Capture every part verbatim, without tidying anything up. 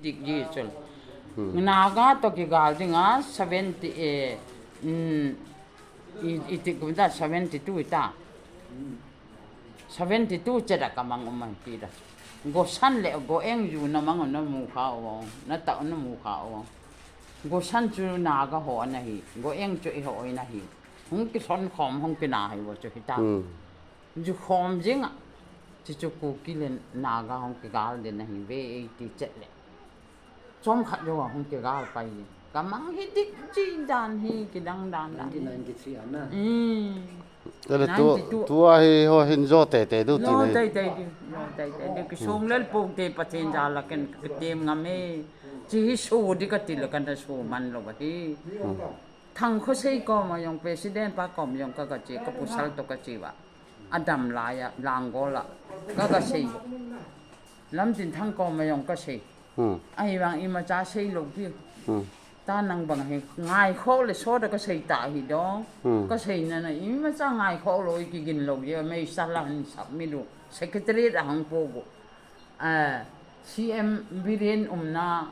Dik ji chun. Hmm. Naga toh kigal dinga seventy, eh, mm, i, i tik kum ta seventy-two ta. Seventy-two cheda kamang um ahi ti da. Gosan le Goeng ju namang u namu kha u, natah u namu kha u. Gosan chu Naga ho ana hi, Goeng chu eiho u ana hi. Hung kilhon khom, hung kina hi u chu hita. Hmm. Ju khom jing a. Chuchu Kuki le Naga hung kigal den ahi ve, eighty chet le. Chomkhat jou a hung kigal pai jing. Kamang hi dik ji dan hi, kidang dan dan. Nineteen ninety-three ana. Hmm. Ele tu, ninety-two. Tua hi ho hin jo teitei diu ti nei. Jo teitei diu, jo teitei diu. Kisung lel pou te Pathen jal a ken kitem ngam e. Chi hi so di kati le kana so man lou ahi. Hmm. Thang Khosei koma jong, President pa koma jong ka, kache, ka pasal toh kache uva. Adam laiya, Langol a. Ka, kasei. Lamtinthang koma jong kasei. Hmm. Ahivang imacha seilou pi. Hmm. Ta nang bang hi ngaikhoh le soda kasei ta hi dong. Hmm. Kaseina na imacha ngaikhoh lou, ikigin lou je, meisal a hin submit u. Secretariat a hung po u. Ah, C M Biren umna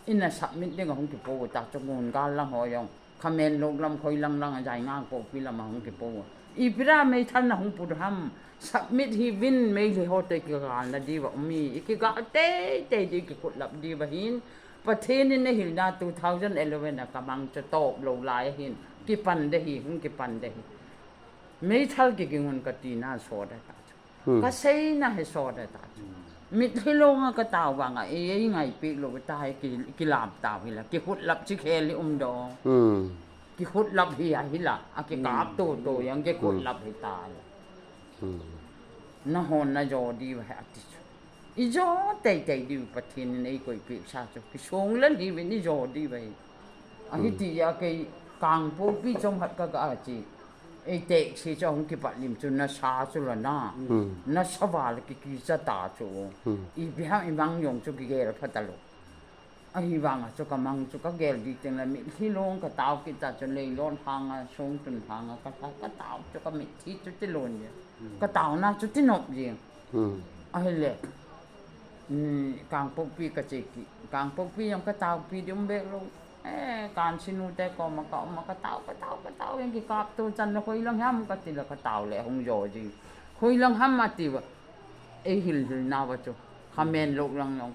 in a submit ding a hung kipo u ta chu ngun gal lang ho jong. Khamenlok lam, khoi lang lang a jai ngang ko pi lam a hung kipo u. Ipi dia meithal na hung put ham, submit hi vin Meitei ho te kigal na diu va um e, ikigal teitei diu, kikhutlap diu va hin. Pathen in eihil na two thousand eleven a kamang chu top lou lai ahin. Kipan de hi, hung kipan de hi. Meithal kigingun kati na so da ta chu. Hmm. Kaseina hi so da ta chu. Hmm. Mitlhi long a katao vang a, ei, ei ngaipi lou ta hi ki, kilam tao hi la. Kikhutlap chi khel hi um do. Hmm. Kikhutlap hi a hi la. A kikap to to jong kikhutlap hi ta la. Hmm. Na hon na jo diu va hi ati chu. I jo teitei diu Pathen in eikoipeh sa chu. Kisung lel hi vin i jo diu va hi. Ahi ti a kei Kangpokpi chomkhat ka ga a chi. Ei te si chu hung kipat lim chu nasa chu la na. Hmm. Nasa val kikicha ta chu. Hmm. Ipi ham imang jong chu kigel pha ta lou. Ahivang a chu kamang chu kagel di teng la mitlhi long katao kit ta chu leilon hang a songtun hang a katao, katao chu kamitlhi chu tilon je. Hmm. Katao na chu tinop jing. Hmm. Ahile. Hmm, Kangpokpi kache kit. Kangpokpi jong kataopi ding um bek lou. Eh, Kansinu te koma ka um a katao, katao, katao, jong kikap to chan le khoi lang ham kati la katao le hung jo ji. Khoi lang ham ati va. Ei hil hil na va chu. Khamenlok lang jong.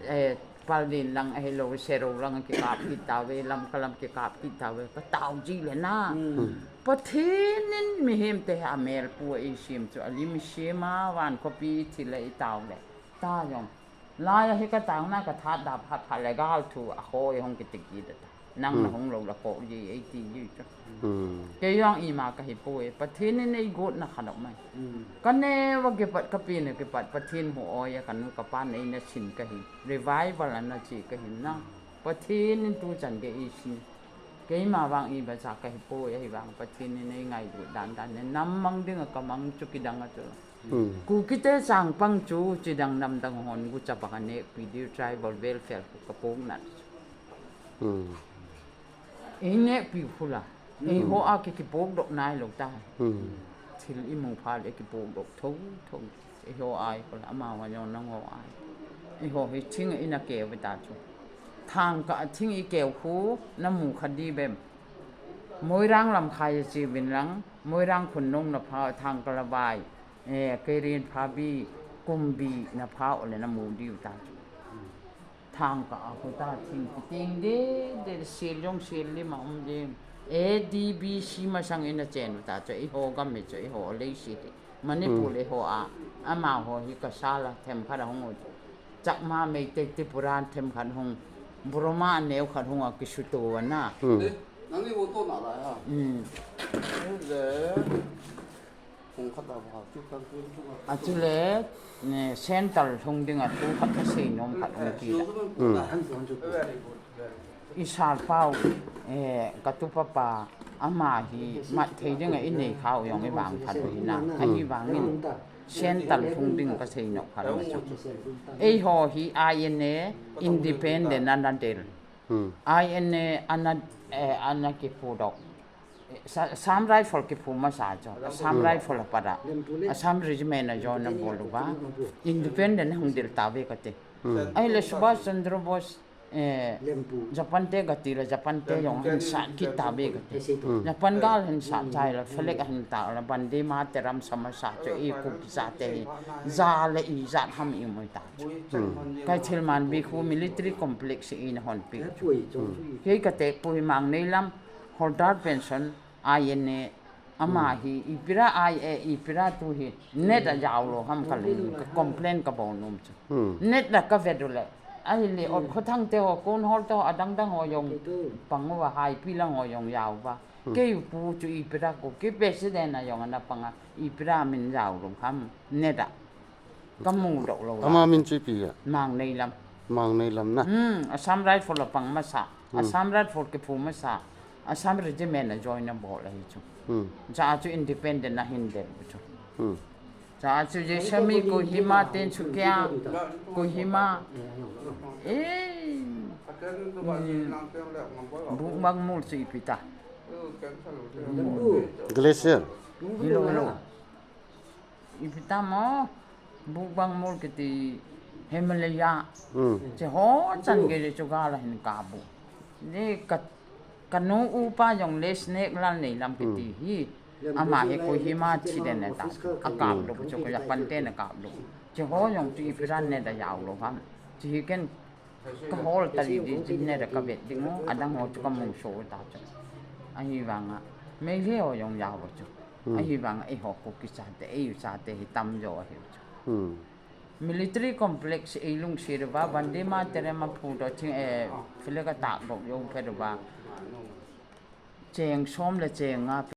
Eh, Paldin lang ahilou, Sero lang kikap kit tauve, Lamka lam kikap kit tauve. Katao ji le na. Hmm. Pathen in mihem te hi amel pu a eisem chu alim sem a, van khopi thil a itao le. Ta jong. Laiya hi kataona kathat da phat phat le gal thu a khoi hung kiti kit ta. Nang na hung lou la kho ji, eiti ji chu. Hmm. Kei jong ima kahi poi, Pathen in eigotna khat um e. Hmm. Kaneo a kipat, kapi na kipat, Pathen hu oi a kanu kapan eina sin kahi. Revival ana chi kahi na. Pathen in tuchan kei eisin. Keima vang iba cha kahi poi, ahivang Pathen in eingailut dan dan in. Nam mang ding a kamang chu kidang a chu. Hmm. Kukite changpang chu chidang namdang hon gucha bang a nekpi diu tribal welfare khu kapong nat. Hmm. Ei nekpi khu la. Hmm. Eiho a ki kipok doh nailou ta. Hmm. Thil imu pha le kipok doh tho tho. Eiho a khu la amaho jong nangho a. Eiho hi thing a ina keu ta chu. Thangkah a thing ikeu khu namu kha di bem. Moirang lamkhai a chi vin lang, Moirang Khunlung na pha, Thangkah la vai, eh, Keirin pha bi, Kumbi na pha u le namu diu ta chu. Thangkah a khu ta thing kiteng de, de sil jong sil lim a um de. A D B C masang ina chen u ta chu, eiho gam hi chu, eiho lei si hi. Manipur le ho a, amaho hi kasal a themkhat a hung u. Chakma, Meitei, Tripura themkhat hung, Burma a neokhat hung a kisuto ana. Hmm. Eh, nang ni auto na lai ha. Hmm. Le, hung khat a ba, chu kan tu chu. A chu le, ne, central hung ding a tu khat ka sei nom khat hung ki da. Hmm. Isal pau, eh, katupa pa, ama hi mat thei ding a inei khau jong ivang phat u hina. Ahivangin central hung ding kasei nom khat ma chu. Eiho hi I N A independent ana del. Hmm. I N A ana, eh, ana kipu doh. Sa-, Assam Rifle kipu masa chu. Assam Rifle a pat a. Assam Regiment a join abol uva. Independent hung del tauve kati. Ahile Subhash Chandra Bose, eh, Japan te kati le, Japan te jong hin sat kit tave kati. Japan gal hin sat chai le, flag ahin tah le, Vande Mataram sama sa chu i Kuki chate hi ja le ijat ham i mu ta chu. Kathilman Bey khu military complex in ahon pi chu. Kei kate pu hi Mangneilam, Haldar Pension, I N A, ama hi, ipi ra I A, ipi ra tu hi, net a jao lou ham ka lei, ka complain ka bol nom chu. Net a ka vet u le, ahile, ot khothang te ho, kon hol te ho, adang dang ho jong, pang uva, Haipi lang ho jong jao uva. Kei pu chu ipi ra ko, kei president a jong ana pang a, ipi ra min jao lou ham, net a. Ka mu doh lou la. Ama min chu ipi a? Mangneilam. Mangneilam na. Hmm, Assam Rifle a pang masa. Assam Rifle kiphu masa. Assam Regiment a join a bol ahi chu. Cha chu independent a hin dem chu. Cha chu Jessami Kohima Tinsukia Kohima. Eh. Bukbang mul chu ipi ta. Glacier. Hilo, hilo. Ipi ta mo, Bukbang mul kiti Himalaya. Che ho chan gei le chu gal a hin kap u. Ni ka, ka nu upa jong le Snake Lal Neilam kiti hi. Ama hi Kohima thi den ta. A kap lou chu ko Japan te na kap lou. Che ho jong chu ipi ra net a jao lou ham. Che hi ken Ka hol ta di di, di net a ka vet ding u, adang ho chu ka mu so ta chu. Ahivanga, Meitei ho jong jao chu. Ahivanga, eiho Kuki chate, eiho chate hi tamjo ahi chu. Military complex ei lungset uva, Vande Mataram a phu doh thing, eh, flag a tah doh jong phet uva. Cheng som le cheng nga